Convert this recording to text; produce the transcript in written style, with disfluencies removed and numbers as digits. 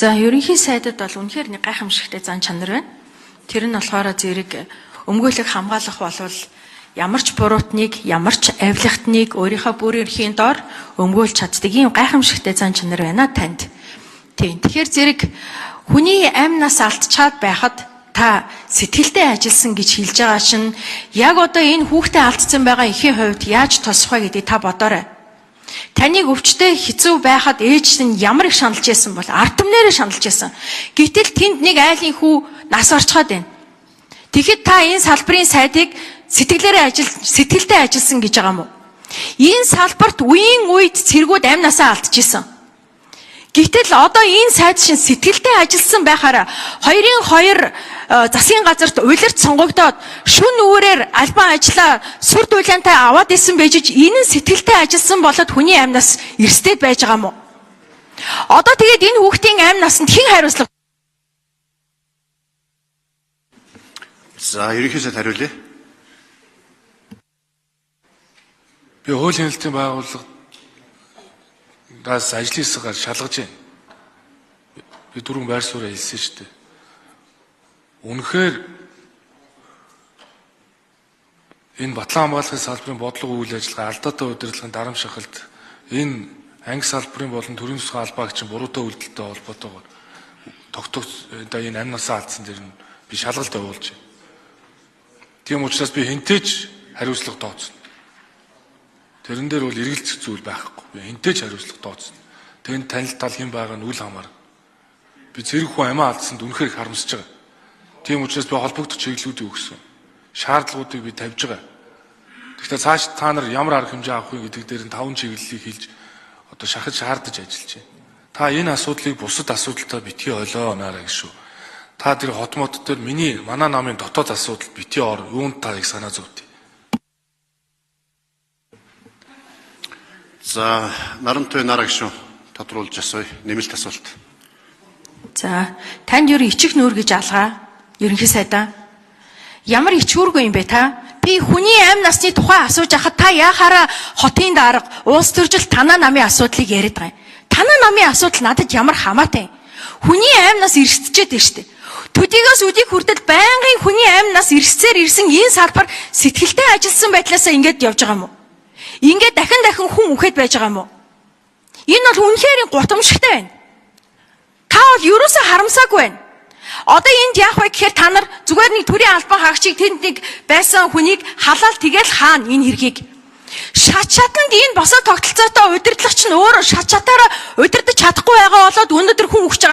За, ерөнхий сайдад бол үнэхээр нэг гайхамшигтай зан чанар байна. Тэр нь болохоор зэрэг өмгөөлөг хамгаалах болвол ямар ч буруутныг, ямар ч авилгатныг өөрийнхөө бүр эрхийн доор өмгөөлж чаддаг ийм гайхамшигтай зан чанар байна танд. Тийм. Тэгэхээр зэрэг хүний амь нас алдчаад байхад та сэтгэлдээ ажилласан гэж хэлж байгаа чинь яг одоо энэ хүүхдээ алдсан байгаа эхийн хувьд яаж тосох вэ гэдгийг та бодоорой. Таныг өвчтөй хэцүү байхад ээж нь ямар их шаналж байсан бол ард түмнээрээ шаналж байсан. Гэтэл тэнд нэг айлын хүү нас орчхоод байна. Тэгэхэд та энэ салбарын сайдыг сэтгэлээрээ ажил сэтгэлдээ ажилласан гэж байгаа юм уу? Энэ салбарт үеийн үед цэргүүд амь насаа алдчихсан. Гэтэл одоо энэ сайд шин сэтгэлдээ ажилласан байхаараа хоёрын хоёр засгийн газарт улирт сонгогдоод шүн үүрээр албан ажлаа сүр дулаантай аваад исэн байж энэ нь сэтгэлдээ ажилласан болоод хүний амь нас эрсдээд байж байгаа юм уу? Одоо тэгээд энэ хүүхдийн амь насанд хэн хариуцлага? За, ерөнхий сайд хариулъя. Би хууль хяналтын байгууллагаас ажлын хэсгээр шалгаж байна. Би түрүүн байр сууриа хэлсэн шүү дээ. Үнэхээр энэ батлан хамгаалахын салбарын бодлого үйл ажиллагаа алдаатай удирдлагын дарам шахалт энэ анги салбарын болон төрийн засгийн албаагч буруутай үйлдэлтэй холбоотойгоор тогтоох одоо энэ амь насаа алдсан дэр нь би шалгалт явуулж байна. Тийм учраас би хэнтэй ч хариуцлага тооцно. Тэрэн дээр бол эргэлзэх зүйл байхгүй. Би хэнтэй ч хариуцлага тооцно. Тэнд танил тал хэн байгаа нь үл хамаарна. Би зэрэг хүн амиа алдсанд үнэхээр их харамсаж байгаа. Тийм учраас би холбогдох чиглэлүүдийг өгсөн. Шаардлагуудыг би тавьж байгаа. Гэхдээ цааш та нар ямар арга хэмжээ авах вэ гэдэг дээр нь 5 чиглэлийг хэлж одоо шахаж шаардаж ажиллаж байна. Та энэ асуудлыг бусад асуудалтай битгий ойлоо наараа гэж шүү. Та тэр хот мод дээр миний манай намын дотоод асуудал битгий ор, юунд та их санаа зовдъё. За, Нарантай нараа гишүүн тодруулж асууя. Нэмэлт асуулт. За, танд ер ичих нүүр гэж алгаа. Ерөнхий сайдаа. Ямар ичүүргүй юм бэ та? Би хүний амь насны тухай асууж байхад та яхаараа хотын дарга, улс төржил танаа намын асуудлыг яриад байгаа юм. Танаа намын асуудал надад ямар хамаатай юм? Хүний амь нас эрсдчихэд байна шүү дээ. Төдийгөөс өдийг хүртэл байнгын хүний амь нас эрсцээр ирсэн энэ салбар сэтгэлдээ ажилласан байдлаасаа ингэж явж байгаа юм уу? Ингээд дахин дахин хүн үхээд байж байгаа юм уу? Энэ бол үнэхээр гутамшигтай байна. Та бол ерөөсөө харамсаагүй байна. Одоо энд яах вэ гэхээр та нар зүгээр нэг төрийн албан хаагчийг тэнд нэг байсан хүнийг халаал тэгэл хаана энэ хэргийг. Шат шатанд энэ босоо тогтолцоотой удирдлага чинь өөрөө шат шатаараа удирдах чадахгүй байгаа болоод өнөөдөр хүн үхэж байгаа.